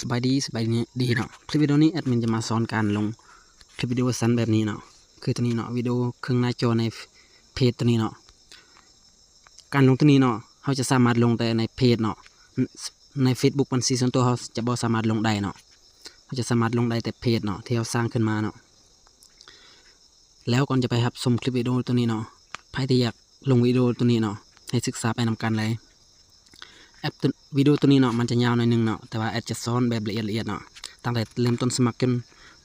ສະບາຍດີ ສະບາຍດີເນາະ. ຄລິບວິດີໂອນີ້ແອດມິນຈະມາສອນການລົງຄລິບວິດີໂອສັ້ນແບບນີ້ເນາະ. ຄືໂຕນີ້ເນາະ ວິດີໂອເຄິ່ງໜ້າຈໍໃນເພຈໂຕນີ້ເນາະ. ການລົງໂຕນີ້ເນາະ ເຮົາຈະສາມາດລົງແຕ່ໃນເພຈເນາະ. ໃນເຟສບຸກບັນຊີສ່ວນຕົວເຮົາຈະບໍ່ສາມາດລົງໄດ້ເນາະ. ເຮົາຈະສາມາດລົງໄດ້ແຕ່ເພຈເນາະ ທີ່ເຮົາສ້າງຂຶ້ນມາເນາະ. ແລ້ວກ່ອນຈະໄປຮັບຊົມຄລິບວິດີໂອໂຕນີ້ເນາະ ໃຜທີ່ຢາກລົງວິດີໂອໂຕນີ້ເນາະ ໃຫ້ສຶກສາໄປນຳກັນເລີຍ. ແອັບໂຕ ວິດີໂອໂຕນີ້ເນາະ ມັນຈະຍາວໜ້ອຍໜຶ່ງເນາະ ແຕ່ວ່າແອດຈະສອນແບບລະອຽດໆເນາະ ຕັ້ງແຕ່ເລີ່ມຕົ້ນສະໝັກຈົນ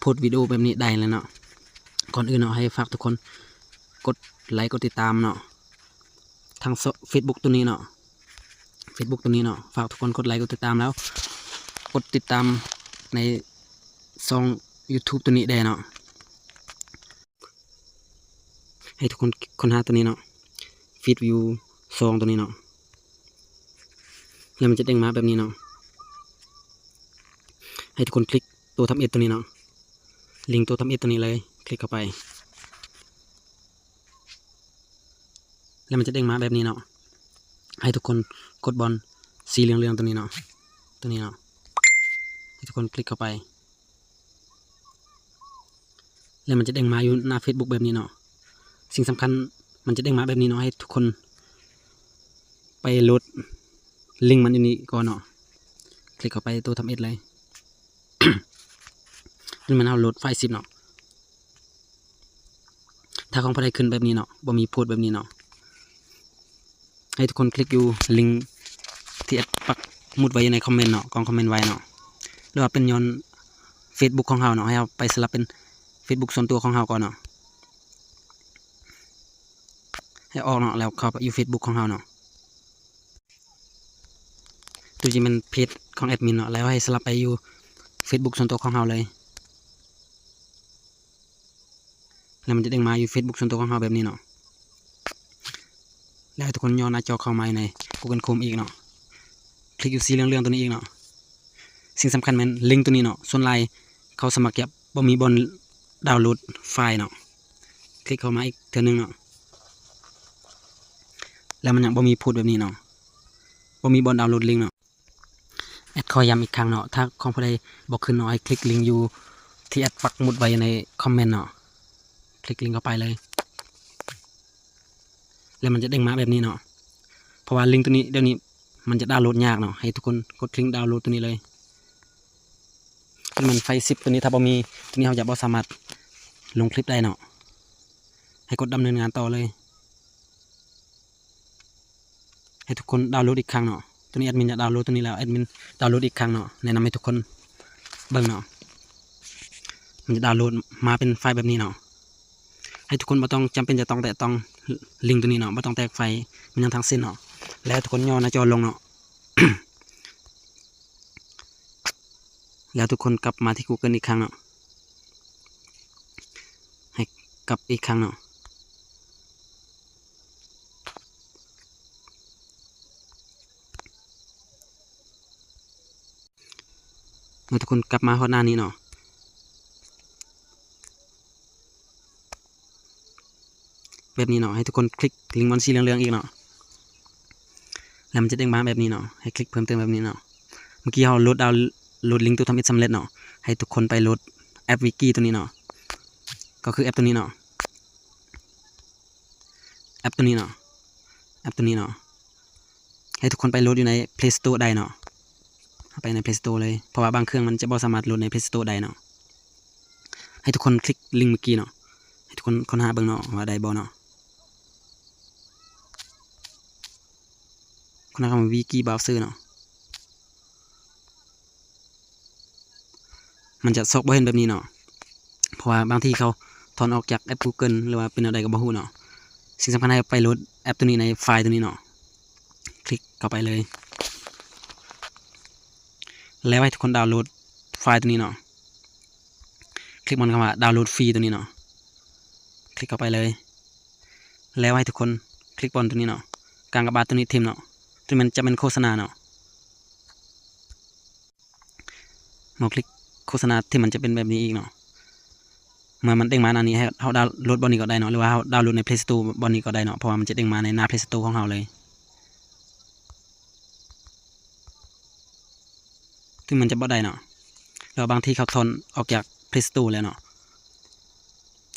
ໂພສວິດີໂອແບບນີ້ໄດ້ເລີຍເນາະ. ກ່ອນອື່ນເນາະ ໃຫ້ຝາກທຸກຄົນກົດໄລກ໌ ກົດຕິດຕາມເນາະ ທາງເຟສບຸກໂຕນີ້ເນາະ ເຟສບຸກໂຕນີ້ເນາະ. ຝາກທຸກຄົນກົດໄລກ໌ ກົດຕິດຕາມ ແລ້ວກົດຕິດຕາມໃນຊ່ອງຢູທູບໂຕນີ້ແດ່ເນາະ. ໃຫ້ທຸກຄົນຄົ້ນຫາໂຕນີ້ເນາະ ຟີດວິວສອງໂຕນີ້ເນາະ ແລ້ວມັນຈະເດ້ງມາແບບນີ້ເນາະ. ໃຫ້ທຸກຄົນຄລິກໂຕທຳອິດໂຕນີ້ເນາະ ລິງໂຕທຳອິດໂຕນີ້ເລີຍ ຄລິກເຂົ້າໄປ ແລ້ວມັນຈະເດ້ງມາແບບນີ້ເນາະ. ໃຫ້ທຸກຄົນກົດບ່ອນສີເຫຼືອງໆໂຕນີ້ເນາະ ໂຕນີ້ເນາະ ໃຫ້ທຸກຄົນຄລິກເຂົ້າໄປ ແລ້ວມັນຈະເດ້ງມາຢູ່ໜ້າເຟສບຸກແບບນີ້ເນາະ. ສິ່ງສຳຄັນ ມັນຈະເດ້ງມາແບບນີ້ເນາະ ໃຫ້ທຸກຄົນໄປໂຫຼດລິງມັນຢູ່ນີ້ກ່ອນເນາະ. ຄລິກເຂົ້າໄປໂຕທຳອິດເລີຍ ນີ້ແມ່ນເຮົາໂຫຼດໄຟລ໌ຊິບເນາະ. ຖ້າຂອງຜູ້ໃດຂຶ້ນແບບນີ້ເນາະ ບໍ່ມີໂພສແບບນີ້ເນາະ ໃຫ້ທຸກຄົນຄລິກຢູ່ລິງທີ່ແອດປັກໝຸດໄວ້ຢູ່ໃນຄອມເມັນເນາະ ກ່ອງຄອມເມັນໄວ້ເນາະ ຫຼືວ່າເປັນຍ້ອນເຟສບຸກຂອງເຮົາເນາະ ໃຫ້ເຮົາໄປສະຫຼັບເປັນເຟສບຸກສ່ວນຕົວຂອງເຮົາກ່ອນເນາະ. ໃຫ້ອອກເນາະ ແລ້ວເຂົ້າໄປຢູ່ເຟສບຸກຂອງເຮົາເນາະ. ໂຕນີ້ແມ່ນເພຈຂອງແອດມິນເນາະ ແລ້ວໃຫ້ສະຫຼັບໄປຢູ່ເຟສບຸກສ່ວນຕົວຂອງເຮົາເລີຍ ແລ້ວມັນຈະເດ້ງມາຢູ່ເຟສບຸກສ່ວນຕົວຂອງເຮົາແບບນີ້ເນາະ. ແລ້ວໃຫ້ທຸກຄົນຍໍໜ້າຈໍເຂົ້າມາໃນກູເກີນໂຄຣມອີກເນາະ ຄລິກຢູ່ສີເຫຼືອງໆໂຕນີ້ອີກເນາະ. ສິ່ງສຳຄັນແມ່ນລິງໂຕນີ້ເນາະ ສ່ວນຫຼາຍເຂົາສະໝັກຈະບໍ່ມີບ່ອນດາວໂຫຼດໄຟລ໌ເນາະ. ຄລິກເຂົ້າມາອີກເທື່ອໜຶ່ງເນາະ ແລ້ວມັນຍັງບໍ່ມີໂພສແບບນີ້ເນາະ ບໍ່ມີບ່ອນດາວໂຫຼດລິງເນາະ. ແອດຂໍຢ້ຳອີກຄັ້ງເນາະ ຖ້າຂອງຜູ້ໃດບໍ່ຂຶ້ນເນາະ ໃຫ້ຄລິກລິງຢູ່ທີ່ແອດປັກໝຸດໄວ້ໃນຄອມເມັນເນາະ ຄລິກລິງເຂົ້າໄປເລີຍ ແລ້ວມັນຈະເດ້ງມາແບບນີ້ເນາະ. ເພາະວ່າລິງໂຕນີ້ດຽວນີ້ມັນຈະດາວໂຫຼດຍາກເນາະ ໃຫ້ທຸກຄົນກົດຄລິກດາວໂຫຼດໂຕນີ້ເລີຍ. ໂຕນີ້ແມ່ນໄຟລ໌ຊິບ ໂຕນີ້ຖ້າບໍ່ມີໂຕນີ້ເຮົາຈະບໍ່ສາມາດລົງຄລິບໄດ້ເນາະ. ໃຫ້ກົດດຳເນີນງານຕໍ່ເລີຍ. ໃຫ້ທຸກຄົນດາວໂຫຼດອີກຄັ້ງເນາະ. ໂຕນີ້ແອດມິນຈະດາວໂຫຼດໂຕນີ້ແລ້ວ ແອດມິນດາວໂຫຼດອີກຄັ້ງເນາະ. ແນະນຳໃຫ້ທຸກຄົນເບິ່ງເນາະ. ມັນຈະດາວໂຫຼດມາເປັນໄຟລ໌ແບບນີ້ເນາະ. ໃຫ້ທຸກຄົນບໍ່ຕ້ອງ ຈຳເປັນຈະຕ້ອງແຕະຕ້ອງລິງໂຕນີ້ເນາະ. ບໍ່ຕ້ອງແຕະໄຟລ໌ມັນຫຍັງທັງສິ້ນເນາະ. ແລ້ວທຸກຄົນຍໍໜ້າຈໍລົງເນາະ. ແລ້ວທຸກຄົນກັບມາທີ່ກູເກີນອີກຄັ້ງເນາະ. ໃຫ້ກັບອີກຄັ້ງເນາະ. ເມື່ອທຸກຄົນກັບມາຮອດໜ້ານີ້ເນາະ ແບບນີ້ເນາະ ໃຫ້ທຸກຄົນຄລິກລິງບ່ອນສີເຫຼືອງໆອີກເນາະ ແລ້ວມັນຈະເດ້ງມາແບບນີ້ເນາະ ໃຫ້ຄລິກເພີ່ມເຕີມແບບນີ້ເນາະ. ເມື່ອກີ້ເຮົາໂຫຼດດາວໂຫຼດລິງໂຕທຳອິດສຳເລັດເນາະ ໃຫ້ທຸກຄົນໄປໂຫຼດແອັບວິກີໂຕນີ້ເນາະ ກໍຄືແອັບໂຕນີ້ເນາະ ແອັບໂຕນີ້ເນາະ ແອັບໂຕນີ້ເນາະ. ໃຫ້ທຸກຄົນໄປໂຫຼດຢູ່ໃນເພລສະໂຕໄດ້ເນາະ ເຂົ້າໄປໃນເພລສະໂຕເລີຍ ເພາະວ່າບາງເຄື່ອງມັນຈະບໍ່ສາມາດໂຫຼດໃນເພລສະໂຕໄດ້ເນາະ. ໃຫ້ທຸກຄົນຄລິກລິງເມື່ອກີ້ເນາະ ໃຫ້ທຸກຄົນຄົ້ນຫາເບິ່ງເນາະ ວ່າໄດ້ບໍ່ເນາະ. ຄົ້ນຫາຄຳວ່າວິກີບຣາວເຊີເນາະ. ມັນຈະຊອກບໍ່ເຫັນແບບນີ້ເນາະ ເພາະວ່າບາງທີເຂົາຖອນອອກຈາກແອັບກູເກີນ ຫຼືວ່າເປັນແນວໃດກໍບໍ່ຮູ້ເນາະ. ສິ່ງສຳຄັນໃຫ້ໄປໂຫຼດແອັບໂຕນີ້ໃນໄຟລ໌ໂຕນີ້ເນາະ ຄລິກເຂົ້າໄປເລີຍ ແລ້ວໃຫ້ທຸກຄົນດາວໂຫຼດໄຟລ໌ໂຕນີ້ເນາະ. ຄລິກບ່ອນຄຳວ່າດາວໂຫຼດຟຣີໂຕນີ້ເນາະ ຄລິກເຂົ້າໄປເລີຍ ແລ້ວໃຫ້ທຸກຄົນຄລິກບ່ອນໂຕນີ້ເນາະ ກາກະບາດໂຕນີ້ຖິ້ມເນາະ. ໂຕນີ້ມັນຈະແມ່ນໂຄສະນາເນາະ. ເຮົາຄລິກໂຄສະນາທີ່ມັນຈະເປັນແບບນີ້ອີກເນາະ. ເມື່ອມັນເດ້ງມາໜ້ານີ້ ໃຫ້ເຮົາດາວໂຫຼດບ່ອນນີ້ກໍໄດ້ເນາະ ຫຼືວ່າເຮົາດາວໂຫຼດໃນເພລສະໂຕບ່ອນນີ້ກໍໄດ້ເນາະ ເພາະວ່າມັນຈະເດ້ງມາໃນໜ້າເພລສະໂຕຂອງເຮົາເລີຍ. ທີ່ມັນຈະບໍ່ໄດ້ເນາະ ແລ້ວບາງທີເຂົາຖອນອອກຈາກ Play Store ແລ້ວເນາະ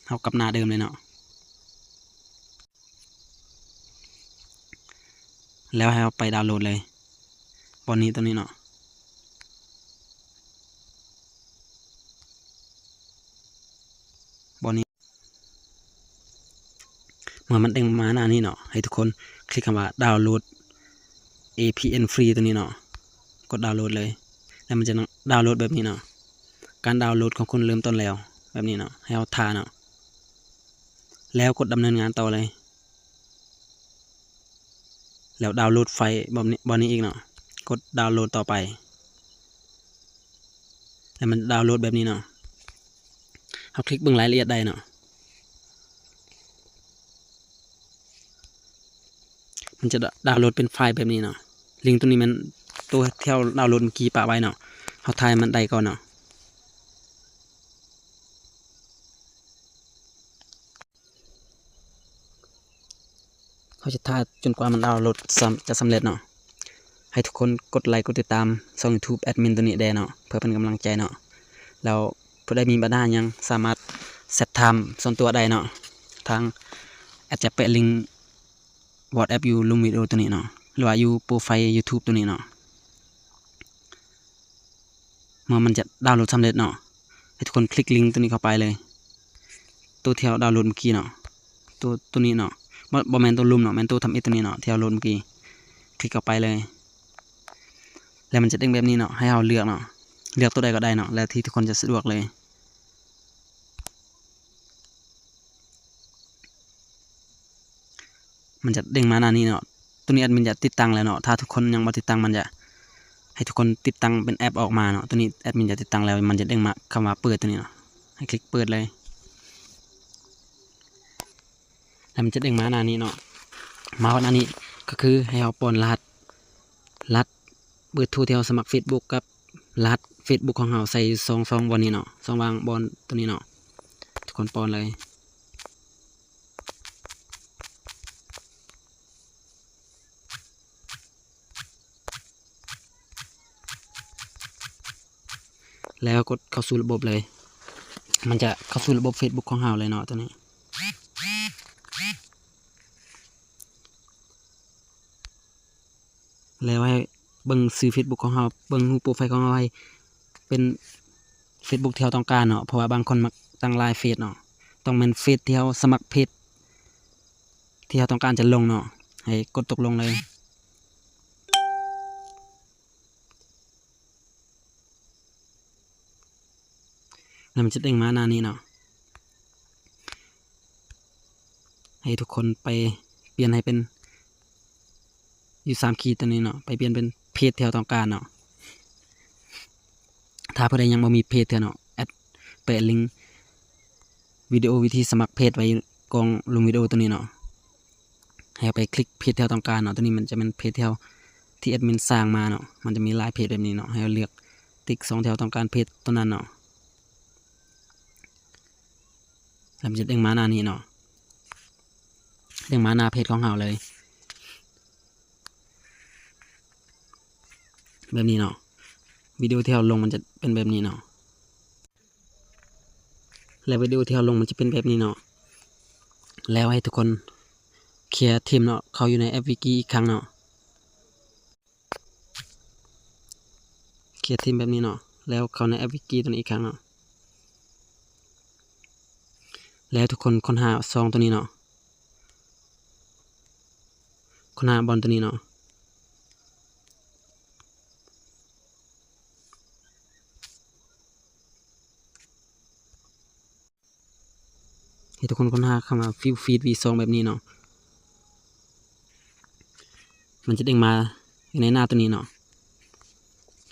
ເຮົາກັບໜ້າເດີມເລີຍເນາະ ແລ້ວໃຫ້ເຮົາໄປດາວໂຫຼດເລີຍ ບ່ອນນີ້ ຕົວນີ້ເນາະ ບ່ອນນີ້ ເມື່ອມັນເດ້ງມາໜ້ານີ້ເນາະ ໃຫ້ທຸກຄົນຄລິກຄຳວ່າ Download ເອພີເອັນ Free ຕົວນີ້ເນາະ ກົດດາວໂຫຼດເລີຍ ແລ້ວມັນຈະດາວໂຫຼດແບບນີ້ເນາະ ການດາວໂຫຼດຂອງຄຸນເລີ່ມຕົ້ນແລ້ວ ແບບນີ້ເນາະ ໃຫ້ເຮົາຖ້າເນາະ ແລ້ວກົດດຳເນີນງານຕໍ່ເລີຍ ແລ້ວດາວໂຫຼດໄຟລ໌ບ່ອນນີ້ ບ່ອນນີ້ອີກເນາະ ກົດດາວໂຫຼດຕໍ່ໄປ ແລ້ວມັນດາວໂຫຼດແບບນີ້ເນາະ ເຮົາຄລິກເບິ່ງລາຍລະອຽດໄດ້ເນາະ ມັນຈະດາວໂຫຼດເປັນໄຟລ໌ແບບນີ້ເນາະ ລິງຕົວນີ້ແມ່ນຕົວທີ່ເຮົາດາວໂຫຼດເມື່ອກີ້ປະໄວ້ເນາະ ເຮົາຖ່າຍມັນໄດ້ກ່ອນເນາະ. ເຮົາຈະຖ້າຈົນກວ່າມັນດາວໂຫຼດສຳ ຈະສຳເລັດເນາະ ໃຫ້ທຸກຄົນກົດໄລກົດຕິດຕາມຊ່ອງ YouTube ແອດມິນຕົວນີ້ແດ່ເນາະ ເພື່ອເປັນກຳລັງໃຈເນາະ ແລ້ວຜູ້ໃດມີບັນຫາຫຍັງສາມາດແຊັດຖາມສ່ວນຕົວໄດ້ເນາະ ທາງແອັດຈະແປະລິງ WhatsApp ຢູ່ລຸ່ມວິດີໂອຕົວນີ້ເນາະ ຫຼືວ່າຢູ່ໂປຣໄຟລ໌ YouTube ຕົວນີ້ເນາະ. ເມື່ອມັນຈະດາວໂຫຼດສຳເລັດເນາະ ໃຫ້ທຸກຄົນຄລິກລິງຕົວນີ້ເຂົ້າໄປເລີຍ ຕົວທີ່ເຮົາດາວໂຫຼດເມື່ອກີ້ເນາະ ຕົວ ຕົວນີ້ເນາະ ບໍ່ ບໍ່ແມ່ນຕົວລຸ່ມເນາະ ແມ່ນຕົວທຳອິດຕົວນີ້ເນາະ ທີ່ເຮົາໂຫຼດເມື່ອກີ້ ຄລິກເຂົ້າໄປເລີຍ ແລ້ວມັນຈະເດ້ງແບບນີ້ເນາະ ໃຫ້ເຮົາເລືອກເນາະ ເລືອກຕົວໃດກໍໄດ້ເນາະ ແລ້ວທີ່ທຸກຄົນຈະສະດວກເລີຍ. ມັນຈະເດ້ງມາໜ້ານີ້ເນາະ ຕົວນີ້ແອດມິນຈະຕິດຕັ້ງແລ້ວເນາະ ຖ້າທຸກຄົນຍັງບໍ່ຕິດຕັ້ງ ມັນຈະໃຫ້ທຸກຄົນຕິດຕັ້ງເປັນແອັບອອກມາເນາະ ຕົວນີ້ແອດມິນຈະຕິດຕັ້ງແລ້ວ ມັນຈະເດ້ງມາຄຳວ່າເປີດຕົວນີ້ເນາະ ໃຫ້ຄລິກເປີດເລີຍ ແລ້ວມັນຈະເດ້ງມາໜ້ານີ້ເນາະ ມາຮອດໜ້ານີ້ກໍຄືໃຫ້ເຮົາປ້ອນລະຫັດ ລະຫັດເບີໂທທີ່ເຮົາສະໝັກເຟສບຸກກັບລະຫັດເຟສບຸກຂອງເຮົາໃສ່ຢູ່ຊ່ອງ ຊ່ອງບ່ອນນີ້ເນາະ ຊ່ອງວ່າງບ່ອນຕົວນີ້ເນາະ ທຸກຄົນປ້ອນເລີຍ. ແລ້ວກົດເຂົ້າສູ່ລະບົບເລີຍ ມັນຈະເຂົ້າສູ່ລະບົບເຟສບຸກຂອງເຮົາເລີຍເນາະ ຕົວນີ້ ແລ້ວໃຫ້ເບິ່ງຊື່ເຟສບຸກຂອງເຮົາ ເບິ່ງຮູບໂປຣໄຟລ໌ຂອງເຮົາໃຫ້ເປັນເຟສບຸກທີ່ເຮົາຕ້ອງການເນາະ ເພາະວ່າບາງຄົນມັກຕັ້ງຫຼາຍເຟສເນາະ ຕ້ອງແມ່ນເຟສທີ່ເຮົາສະໝັກເພຈ ທີ່ເຮົາຕ້ອງການຈະລົງເນາະ ໃຫ້ກົດຕົກລົງເລີຍ ແລ້ວມັນຈະເດ້ງມາໜ້ານີ້ເນາະ ໃຫ້ທຸກຄົນໄປປ່ຽນໃຫ້ເປັນ ຢູ່ສາມຂີດຕົວນີ້ເນາະ ໄປປ່ຽນເປັນເພຈທີ່ເຮົາຕ້ອງການເນາະ ຖ້າຜູ້ໃດຍັງບໍ່ມີເພຈເທື່ອເນາະ ແອັດແປະລິງວິດີໂອວິທີສະໝັກເພຈໄວ້ກ່ອງລຸ່ມວິດີໂອຕົວນີ້ເນາະ ໃຫ້ເຮົາໄປຄລິກເພຈທີ່ເຮົາຕ້ອງການເນາະ ຕົວນີ້ມັນຈະແມ່ນເພຈທີ່ເຮົາ ທີ່ແອັດມິນສ້າງມາເນາະ ມັນຈະມີຫຼາຍເພຈແບບນີ້ເນາະ ໃຫ້ເຮົາເລືອກຕິກຊ່ອງທີ່ເຮົາຕ້ອງການເພຈຕົວນັ້ນເນາະ ແລ້ວມັນຈະເດ້ງມາໜ້ານີ້ເນາະ ເດ້ງມາໜ້າເພຈຂອງເຮົາເລີຍ ແບບນີ້ເນາະ ວິດີໂອທີ່ເຮົາລົງມັນຈະເປັນແບບນີ້ເນາະ ແລະ ວິດີໂອທີ່ເຮົາລົງມັນຈະເປັນແບບນີ້ເນາະ ແລ້ວໃຫ້ທຸກຄົນເຄຍທີມເນາະ ເຂົ້າຢູ່ໃນແອັບວິກີອີກຄັ້ງເນາະ ເຄຍທີມແບບນີ້ເນາະ ແລ້ວເຂົ້າໃນແອັບວິກີຕົວນີ້ອີກຄັ້ງເນາະ ແລ້ວທຸກຄົນຄົ້ນຫາຊ່ອງຕົວນີ້ເນາະ ຄົ້ນຫາບ່ອນຕົວນີ້ເນາະ ໃຫ້ທຸກຄົນຄົ້ນຫາຄຳວ່າ View Feed ວີສອງ ແບບນີ້ເນາະ ມັນຈະເດ້ງມາຢູ່ໃນໜ້າຕົວນີ້ເນາະ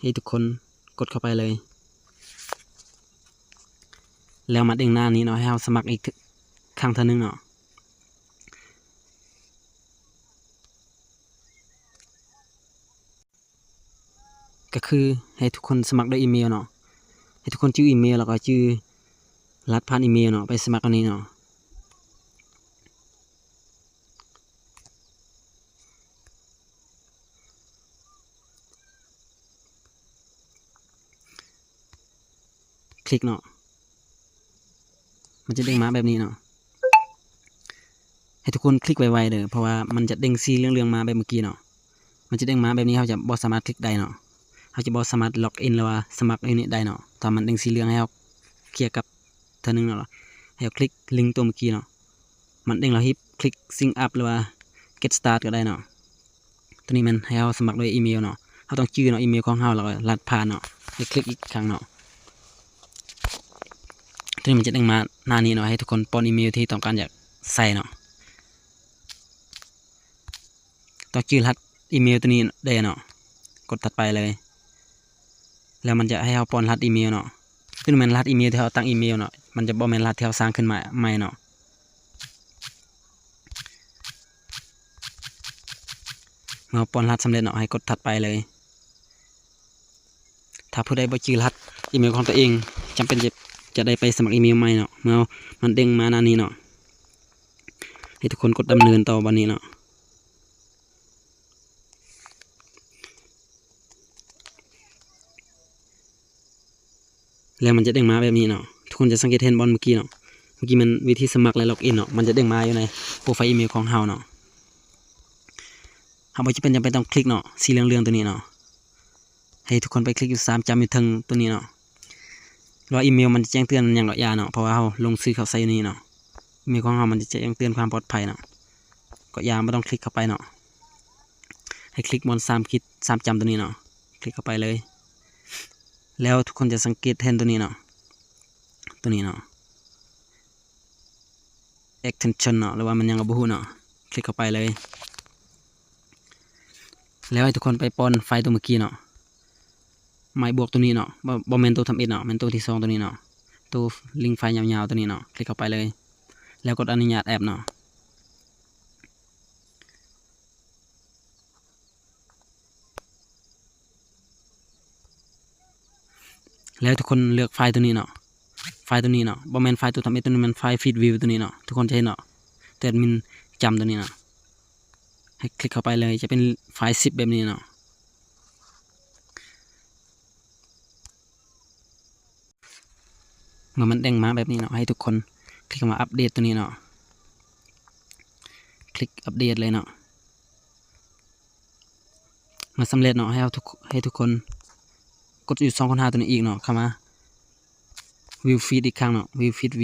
ໃຫ້ທຸກຄົນກົດເຂົ້າໄປເລີຍ ແລ້ວມາເດ້ງໜ້ານີ້ເນາະ ໃຫ້ເຮົາສະໝັກອີກຄັ້ງເທື່ອໜຶ່ງເນາະ. ກໍຄືໃຫ້ທຸກຄົນສະໝັກດ້ວຍອີເມວເນາະ ໃຫ້ທຸກຄົນຈື່ອີເມວ ແລ້ວກໍຈື່ລະຫັດຜ່ານອີເມວເນາະ ໄປສະໝັກອັນນີ້ເນາະ. ແ ຄລິກເນາະ ມັນຈະເດ້ງມາແບບນີ້ເນາະ. ໃຫ້ທຸກຄົນຄລິກໄວໆເດີ ເພາະວ່າມັນຈະເດ້ງສີເຫຼືອງໆມາແບບເມື່ອກີ້ເນາະ. ມັນຈະເດ້ງມາແບບນີ້ ເຮົາຈະບໍ່ສາມາດຄລິກໄດ້ເນາະ. ເຮົາຈະບໍ່ສາມາດລັອກອິນ ຫຼືວ່າສະໝັກຢູ່ນີ້ໄດ້ເນາະ. ຖ້າມັນເດ້ງສີເຫຼືອງ ໃຫ້ເຮົາເຄຍກັບເທື່ອໜຶ່ງເນາະ. ໃຫ້ເຮົາຄລິກລິງຕົວເມື່ອກີ້ເນາະ. ມັນເດ້ງແລ້ວ ຮີບຄລິກ Sign Up ຫຼືວ່າ Get Start ກໍໄດ້ເນາະ. ຕົວນີ້ແມ່ນໃຫ້ເຮົາສະໝັກດ້ວຍອີເມວເນາະ. ເຮົາຕ້ອງຈື່ເນາະ ອີເມວຂອງເຮົາ ແລ້ວກໍລະຫັດຜ່ານເນາະ. ໃຫ້ຄລິກອີກຄັ້ງເນາະ. ຕົວນີ້ມັນຈະເດ້ງມາໜ້ານີ້ເນາະ ໃຫ້ທຸກຄົນປ້ອນອີເມວທີ່ຕ້ອງການຢາກໃສ່ເນາະ. ຕ້ອງຈື່ລະຫັດອີເມວຕົວນີ້ເດ້ເນາະ. ກົດຖັດໄປເລີຍ ແລ້ວມັນຈະໃຫ້ເຮົາປ້ອນລະຫັດອີເມວເນາະ. ຕົວນີ້ແມ່ນລະຫັດອີເມວທີ່ເຮົາຕັ້ງອີເມວເນາະ. ມັນຈະບໍ່ແມ່ນລະຫັດທີ່ເຮົາສ້າງຂຶ້ນມາໃໝ່ເນາະ. ເມື່ອເຮົາປ້ອນລະຫັດສຳເລັດເນາະ ໃຫ້ກົດຖັດໄປເລີຍ. ຖ້າຜູ້ໃດບໍ່ຈື່ລະຫັດອີເມວຂອງຕົວເອງ ຈຳເປັນຈະ ຈະໄດ້ໄປສະໝັກອີເມວໃໝ່ເນາະ. ເມື່ອມັນເດ້ງມາໜ້ານີ້ເນາະ ໃຫ້ທຸກຄົນກົດດຳເນີນຕໍ່ບ່ອນນີ້ເນາະ. ແລ້ວມັນຈະເດ້ງມາແບບນີ້ເນາະ. ທຸກຄົນຈະສັງເກດເຫັນບ່ອນເມື່ອກີ້ເນາະ. ເມື່ອກີ້ແມ່ນວິທີສະໝັກ ແລະ ລັອກອິນເນາະ. ມັນຈະເດ້ງມາຢູ່ໃນໂປຣໄຟລ໌ອີເມວຂອງເຮົາເນາະ. ເຮົາບໍ່ຈຳເປັນ ຈຳເປັນຕ້ອງຄລິກເນາະ ສີເຫຼືອງໆຕົວນີ້ເນາະ. ໃຫ້ທຸກຄົນໄປຄລິກຢູ່ສາມຈ້ຳຢູ່ເທິງຕົວນີ້ເນາະ. ຫຼືວ່າອີເມວມັນຈະແຈ້ງເຕືອນຫຍັງກໍຢ່າເນາະ ເພາະວ່າເຮົາລົງຊື່ເຂົ້າໃສ່ຢູ່ນີ້ເນາະ. ອີເມວຂອງເຮົາມັນຈະແຈ້ງເຕືອນຄວາມປອດໄພເນາະ ກໍຢ່າ ບໍ່ຕ້ອງຄລິກເຂົ້າໄປເນາະ. ໃຫ້ຄລິກບ່ອນສາມຂີດ ສາມຈ້ຳຕົວນີ້ເນາະ. ຄລິກເຂົ້າໄປເລີຍ. ແລ້ວທຸກຄົນຈະສັງເກດເຫັນຕົວນີ້ເນາະ. ຕົວນີ້ເນາະ. extension ເນາະ ຫຼືວ່າມັນຫຍັງກໍບໍ່ຮູ້ເນາະ. ຄລິກເຂົ້າໄປເລີຍ. ແລ້ວໃຫ້ທຸກຄົນໄປປ້ອນໄຟລ໌ຕົວເມື່ອກີ້ເນາະ. ໝາຍບວກຕົວນີ້ເນາະ. ບໍ່ ບໍ່ແມ່ນຕົວທຳອິດເນາະ. ແມ່ນຕົວທີສອງຕົວນີ້ເນາະ. ຕົວລິ້ງໄຟລ໌ຍາວໆຕົວນີ້ເນາະ. ຄລິກເຂົ້າໄປເລີຍ. ແລ້ວກົດອະນຸຍາດແອັບເນາະ. ແລ້ວໃຫ້ທຸກຄົນເລືອກໄຟລ໌ຕົວນີ້ເນາະ. ໄຟລ໌ຕົວນີ້ເນາະ. ບໍ່ແມ່ນໄຟລ໌ຕົວທຳອິດ ຕົວນີ້ແມ່ນໄຟລ໌ Feed View ຕົວນີ້ເນາະ. ທຸກຄົນຈະເຫັນເນາະ. ແຕ່ແອັດມິນຈ້ຳຕົວນີ້ເນາະ. ໃຫ້ຄລິກເຂົ້າໄປເລີຍ. ຈະເປັນໄຟລ໌ zip ແບບນີ້ເນາະ. ເມື່ອມັນເດ້ງມາແບບນີ້ເນາະ ໃຫ້ທຸກຄົນຄລິກຄຳວ່າອັບເດດຕົວນີ້ເນາະ. ຄລິກອັບເດດເລີຍເນາະ. ເມື່ອສຳເລັດເນາະ ໃຫ້ເຮົາທຸກ ໃຫ້ທຸກຄົນກົດຢູ່ຊ່ອງຄົ້ນຫາຕົວນີ້ອີກເນາະ ຄຳວ່າ View Feed ອີກຄັ້ງເນາະ. View Feed V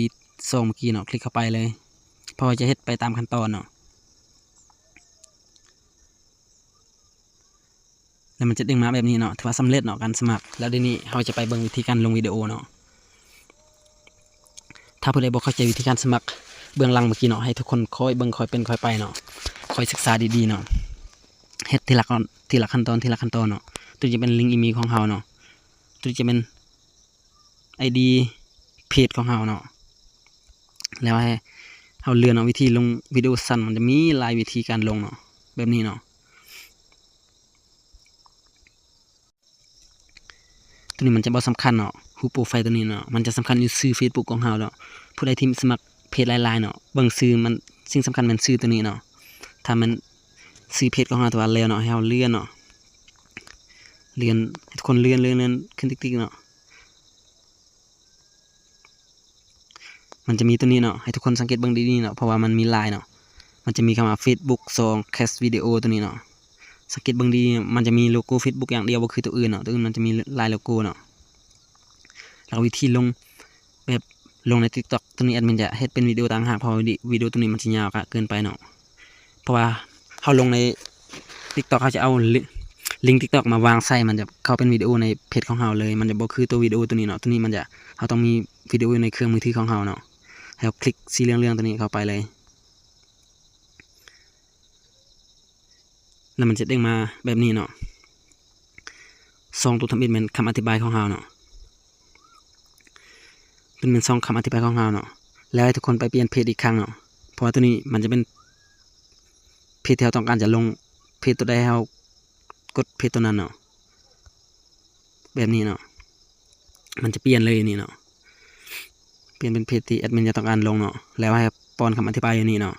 ສອງເມື່ອກີ້ເນາະ. ຄລິກເຂົ້າໄປເລີຍ ເພາະວ່າຈະເຮັດໄປຕາມຂັ້ນຕອນເນາະ. ແລ້ວມັນຈະເດ້ງມາແບບນີ້ເນາະ ຖືວ່າສຳເລັດເນາະການສະໝັກ. ແລ້ວດຽວນີ້ເຮົາຈະໄປເບິ່ງວິທີການລົງວິດີໂອເນາະ. ຖ້າຜູ້ໃດບໍ່ເຂົ້າໃຈວິທີການສະໝັກເບື້ອງຫຼັງເມື່ອກີ້ເນາະ ໃຫ້ທຸກຄົນຄ່ອຍເບິ່ງ ຄ່ອຍເປັນ ຄ່ອຍໄປເນາະ ຄ່ອຍສຶກສາດີໆເນາະ. ເຮັດທີລະ ທີລະຂັ້ນຕອນ ທີລະຂັ້ນຕອນເນາະ. ຕົວນີ້ຈະເປັນລິ້ງອີເມວຂອງເຮົາເນາະ. ຕົວນີ້ຈະເປັນ ໄອດີ ເພຈຂອງເຮົາເນາະ. ແລ້ວໃຫ້ເຮົາເລື່ອນເອົາວິທີລົງວິດີໂອສັ້ນ ມັນຈະມີຫຼາຍວິທີການລົງເນາະ ແບບນີ້ເນາະ. ຕົວນີ້ມັນຈະບໍ່ສຳຄັນເນາະ ຮູບໂປຣໄຟລ໌ຕົວນີ້ເນາະ. ມັນຈະສຳຄັນຢູ່ຊື່ເຟສບຸກຂອງເຮົາເນາະ. ຜູ້ໃດທີ່ສະໝັກເພຈຫຼາຍໆເນາະ ເບິ່ງຊື່ມັນ ສິ່ງສຳຄັນແມ່ນຊື່ຕົວນີ້ເນາະ. ຖ້າແມ່ນຊື່ເພຈຂອງເຮົາ ຖືວ່າແລ້ວເນາະ. ໃຫ້ເຮົາເລື່ອນເນາະ ເລື່ອນ ໃຫ້ທຸກຄົນເລື່ອນ ເລື່ອນ ເລື່ອນຂຶ້ນຕິກໆເນາະ. ມັນຈະມີຕົວນີ້ເນາະ ໃຫ້ທຸກຄົນສັງເກດເບິ່ງດີໆເນາະ ເພາະວ່າມັນມີຫຼາຍເນາະ. ມັນຈະມີຄຳວ່າ ເຟສບຸກ ສອງ ແຄສວິດີໂອ ຕົວນີ້ເນາະ. ສັງເກດເບິ່ງດີ ມັນຈະມີໂລໂກ້ເຟສບຸກຢ່າງດຽວ ບໍ່ຄືຕົວອື່ນເນາະ. ຕົວອື່ນມັນຈະມີຫຼາຍໂລໂກ້ເນາະ. ແລ້ວກໍວິທີລົງ ແບບລົງໃນຕິກຕັອກ ຕົວນີ້ແອດມິນຈະເຮັດເປັນວິດີໂອຕ່າງຫາກ ເພາະວ່າວິດີ ວິດີໂອຕົວນີ້ມັນຈະຍາວກະເກີນໄປເນາະ. ເພາະວ່າເຮົາລົງໃນຕິກຕັອກ ເຮົາຈະເອົາລິ ລິ້ງຕິກຕັອກມາວາງໃສ່ ມັນຈະເຂົ້າເປັນວິດີໂອໃນເພຈຂອງເຮົາເລີຍ. ມັນຈະບໍ່ຄືຕົວວິດີໂອຕົວນີ້ເນາະ. ຕົວນີ້ມັນຈະ ເຮົາຕ້ອງມີວິດີໂອໃນເຄື່ອງມືຖືຂອງເຮົາເນາະ. ໃຫ້ເຮົາຄລິກສີເຫຼືອງໆຕົວນີ້ເຂົ້າໄປເລີຍ. ແລ້ວມັນຈະເດ້ງມາແບບນີ້ເນາະ. ສອງຕົວທຳອິດແມ່ນຄຳອະທິບາຍຂອງເຮົາເນາະ. ຕົວນີ້ແມ່ນຊ່ອງຄຳອະທິບາຍຂອງເຮົາເນາະ. ແລ້ວໃຫ້ທຸກຄົນໄປປ່ຽນເພຈອີກຄັ້ງເນາະ. ເພາະວ່າຕົວນີ້ມັນຈະເປັນເພຈທີ່ເຮົາຕ້ອງການຈະລົງ. ເພຈຕົວໃດໃຫ້ເຮົາກົດເພຈຕົວນັ້ນເນາະ. ແບບນີ້ເນາະ. ມັນຈະປ່ຽນເລີຍນີ້ເນາະ. ປ່ຽນເປັນເພຈທີ່ແອດມິນຈະຕ້ອງການລົງເນາະ. ແລ້ວໃຫ້ປ້ອນຄຳອະທິບາຍຢູ່ນີ້ເນາະ.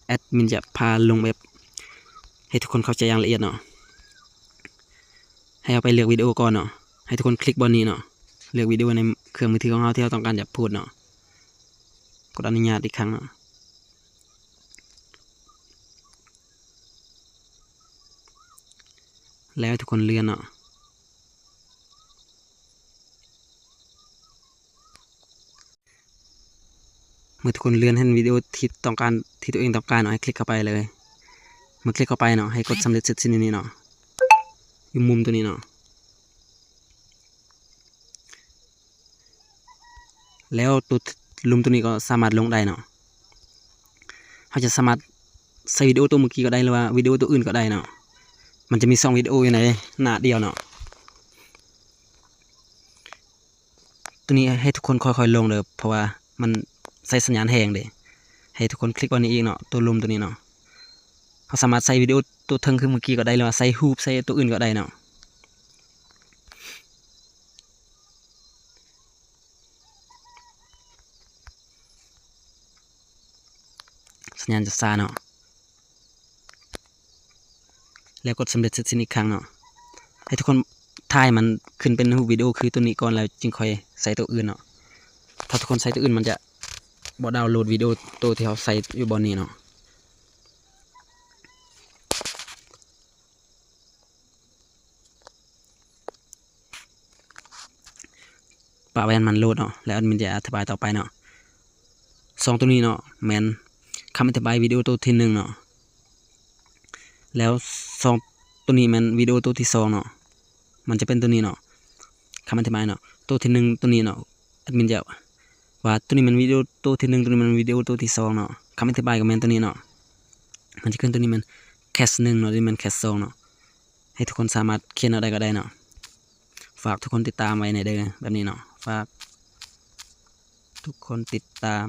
ແອດມິນຈະພາລົງແບບໃຫ້ທຸກຄົນເຂົ້າໃຈຢ່າງລະອຽດເນາະ. ໃຫ້ເຮົາໄປເລືອກວິດີໂອກ່ອນເນາະ. ໃຫ້ທຸກຄົນຄລິກບ່ອນນີ້ເນາະ. ເລືອກວິດີໂອໃນເຄື່ອງມືຖືຂອງເຮົາທີ່ເຮົາຕ້ອງການຈະໂພສເນາະ. ກົດອະນຸຍາດອີກຄັ້ງເນາະ ແລ້ວໃຫ້ທຸກຄົນເລື່ອນເນາະ. ເມື່ອທຸກຄົນເລື່ອນເຫັນວິດີໂອທີ່ຕ້ອງການ ທີ່ຕົວເອງຕ້ອງການເນາະ ໃຫ້ຄລິກເຂົ້າໄປເລີຍ. ເມື່ອຄລິກເຂົ້າໄປເນາະ ໃຫ້ກົດສຳເລັດເສັດສິ້ນຢູ່ນີ້ເນາະ ຢູ່ມຸມຕົວນີ້ເນາະ. ແລ້ວຕົວ ລຸ່ມຕົວນີ້ກໍສາມາດລົງໄດ້ເນາະ. ເຮົາຈະສາມາດໃສ່ວິດີໂອຕົວເມື່ອກີ້ກໍໄດ້ ຫຼືວ່າວິດີໂອຕົວອື່ນກໍໄດ້ເນາະ. ມັນຈະມີສອງວິດີໂອຢູ່ໃນໜ້າດຽວເນາະ. ຕົວນີ້ໃຫ້ທຸກຄົນຄ່ອຍໆລົງເດີ ເພາະວ່າມັນໃຊ້ສັນຍານແຮງເດ້. ໃຫ້ທຸກຄົນຄລິກບ່ອນນີ້ອີກເນາະ ຕົວລຸ່ມຕົວນີ້ເນາະ. ເຮົາສາມາດໃສ່ວິດີໂອຕົວເທິງຄືເມື່ອກີ້ກໍໄດ້ ຫຼືວ່າໃສ່ຮູບ ໃສ່ຕົວອື່ນກໍໄດ້ເນາະ. ສັນຍານຈະຊ້າເນາະ. ແລ້ວກົດສຳເລັດເສັດສິ້ນອີກຄັ້ງເນາະ. ໃຫ້ທຸກຄົນຖ່າຍມັນຂຶ້ນເປັນຮູບວິດີໂອຄືຕົວນີ້ກ່ອນ ແລ້ວຈຶ່ງຄ່ອຍໃສ່ຕົວອື່ນເນາະ. ຖ້າທຸກຄົນໃສ່ຕົວອື່ນ ມັນຈະບໍ່ດາວໂຫຼດວິດີໂອໂຕທີ່ເຮົາໃສ່ຢູ່ບ່ອນນີ້ເນາະ. ປະໄວ້ໃຫ້ມັນໂຫຼດເນາະ ແລ້ວແອດມິນຈະອະທິບາຍຕໍ່ໄປເນາະ. ສອງຕົວນີ້ເນາະ ແມ່ນຄຳອະທິບາຍວິດີໂອໂຕທີໜຶ່ງເນາະ. ແລ້ວສອງຕົວນີ້ແມ່ນວິດີໂອໂຕທີສອງເນາະ. ມັນຈະເປັນຕົວນີ້ເນາະ ຄຳອະທິບາຍເນາະ. ໂຕທີໜຶ່ງຕົວນີ້ເນາະ ແອດມິນຈະວ່າຕົວນີ້ແມ່ນວິດີໂອໂຕທີໜຶ່ງ ຕົວນີ້ແມ່ນວິດີໂອໂຕທີສອງເນາະ. ຄຳອະທິບາຍກໍແມ່ນຕົວນີ້ເນາະ. ມັນຈະຂຶ້ນຕົວນີ້ແມ່ນແຄສໜຶ່ງເນາະ ຕົວນີ້ແມ່ນແຄສສອງເນາະ. ໃຫ້ທຸກຄົນສາມາດຂຽນເອົາໄດ້ກໍໄດ້ເນາະ. ຝາກທຸກຄົນຕິດຕາມໄວ້ແດ່ເດີ ແບບນີ້ເນາະ. ຝາກທຸກຄົນຕິດຕາມ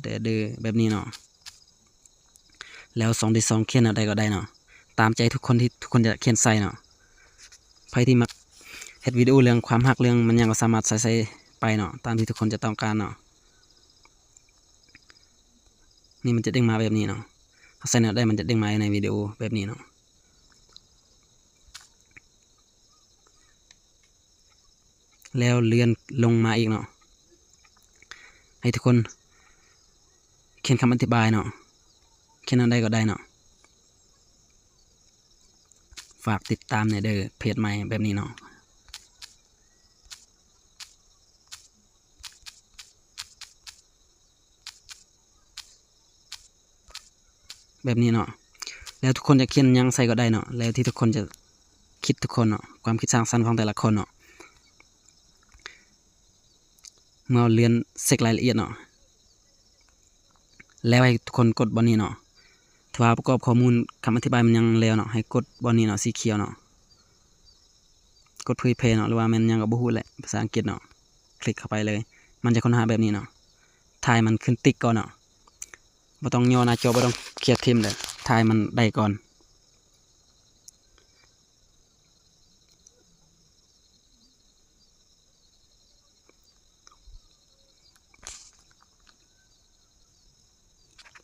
ແດ່ເດີ ແບບນີ້ເນາະ. ແລ້ວຊ່ອງທີສອງຂຽນເອົາໃດກໍໄດ້ເນາະ ຕາມໃຈທຸກຄົນທີ່ທຸກຄົນຈະຂຽນໃສ່ເນາະ. ໃຜທີ່ມັກເຮັດວິດີໂອເລື່ອງຄວາມຮັກ ເລື່ອງມັນຫຍັງກໍສາມາດໃສ່ ໃສ່ໄປເນາະ ຕາມທີ່ທຸກຄົນຈະຕ້ອງການເນາະ. ນີ້ມັນຈະເດ້ງມາແບບນີ້ເນາະ. ເຮົາໃສ່ແນວໃດມັນຈະເດ້ງມາໃນວິດີໂອແບບນີ້ເນາະ. ແລ້ວເລື່ອນລົງມາອີກເນາະ. ໃຫ້ທຸກຄົນຂຽນຄຳອະທິບາຍເນາະ. ຂຽນອັນໃດກໍໄດ້ເນາະ. ຝາກຕິດຕາມແດ່ເດີ ເພຈໃໝ່ ແບບນີ້ເນາະ. ແບບນີ້ເນາະ. ແລ້ວທຸກຄົນຈະຂຽນຫຍັງໃສ່ກໍໄດ້ເນາະ ແລ້ວທີ່ທຸກຄົນຈະຄິດທຸກຄົນເນາະ ຄວາມຄິດສ້າງສັນຂອງແຕ່ລະຄົນເນາະ. ເມື່ອເລື່ອນເຊັກລາຍລະອຽດເນາະ ແລ້ວໃຫ້ທຸກຄົນກົດບ່ອນນີ້ເນາະ. ຖ້າວ່າປະກອບຂໍ້ມູນຄຳອະທິບາຍມັນຍັງແລ້ວເນາະ ໃຫ້ກົດບ່ອນນີ້ເນາະ ສີຂຽວເນາະ. ກົດເຜີຍແຜ່ເນາະ ຫຼືວ່າແມ່ນຫຍັງກໍບໍ່ຮູ້ແຫຼະ ພາສາອັງກິດເນາະ. ຄລິກເຂົ້າໄປເລີຍ ມັນຈະຄົ້ນຫາແບບນີ້ເນາະ. ຖ່າຍມັນຂຶ້ນຕິກກ່ອນເນາະ. ບໍ່ຕ້ອງຍໍໜ້າຈໍ ບໍ່ຕ້ອງເຄຍຖິ້ມເດີ ຖ່າຍມັນໄດ້ກ່ອນ.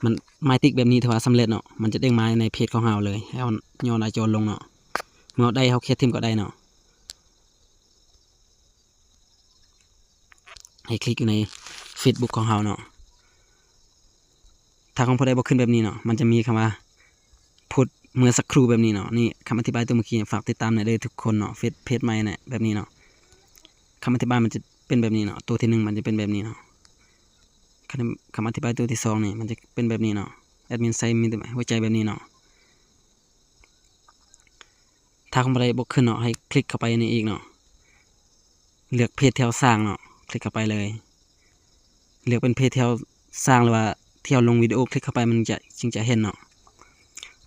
ມັນໝາຍຕິກແບບນີ້ ຖ້າວ່າສຳເລັດເນາະ ມັນຈະເດ້ງມາໃນເພຈຂອງເຮົາເລີຍ ໃຫ້ເຮົາຍໍໜ້າຈໍລົງເນາະ. ເມື່ອເຮົາໄດ້ ເຮົາເຄຍຖິ້ມກໍໄດ້ເນາະ. ໃຫ້ຄລິກຢູ່ໃນເຟສບຸກຂອງເຮົາເນາະ. ຖ້າຂອງຜູ້ໃດບໍ່ຂຶ້ນແບບນີ້ເນາະ ມັນຈະມີຄຳວ່າໂພສເມື່ອສັກຄรู่ແບບນີ້ເນາະ. ນີ້ຄຳອະທິບາຍຕົວເມື່ອກີ້ ຝາກຕິດຕາມແດ່ເດີທຸກຄົນເນາະ ເຟສ ເພຈໃໝ່ແນະ ແບບນີ້ເນາະ. ຄຳອະທິບາຍມັນຈະເປັນແບບນີ້ເນາະ ຕົວທີໜຶ່ງມັນຈະເປັນແບບນີ້ເນາະ. ຄຳ ຄຳອະທິບາຍຕົວທີສອງນີ້ມັນຈະເປັນແບບນີ້ເນາະ. ແອດມິນໃສ່ມີແຕ່ຫົວໃຈແບບນີ້ເນາະ. ຖ້າຂອງຜູ້ໃດບໍ່ຂຶ້ນເນາະ ໃຫ້ຄລິກເຂົ້າໄປນີ້ອີກເນາະ. ເລືອກເພຈທີ່ເຮົາສ້າງເນາະ ຄລິກເຂົ້າໄປເລີຍ. ເລືອກເປັນເພຈທີ່ເຮົາສ້າງ ຫຼືວ່າທີ່ເຮົາລົງວິດີໂອ ຄລິກເຂົ້າໄປ ມັນຈະ ຈຶ່ງຈະເຫັນເນາະ.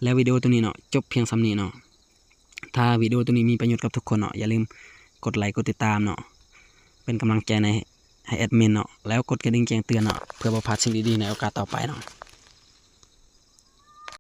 ແລ້ວວິດີໂອຕົວນີ້ເນາະ ຈົບພຽງສ່ຳນີ້ເນາະ. ຖ້າວິດີໂອຕົວນີ້ມີປະໂຫຍດກັບທຸກຄົນເນາະ ຢ່າລືມກົດໄລ ກົດຕິດຕາມເນາະ ເປັນກຳລັງໃຈໃນ ໃຫ້ແອດມິນເນາະ ແລ້ວກົດກະດິ່ງແຈ້ງເຕືອນເນາະ ເພື່ອບໍ່ພາດສິ່ງດີໆໃນໂອກາດຕໍ່ໄປເນາະ.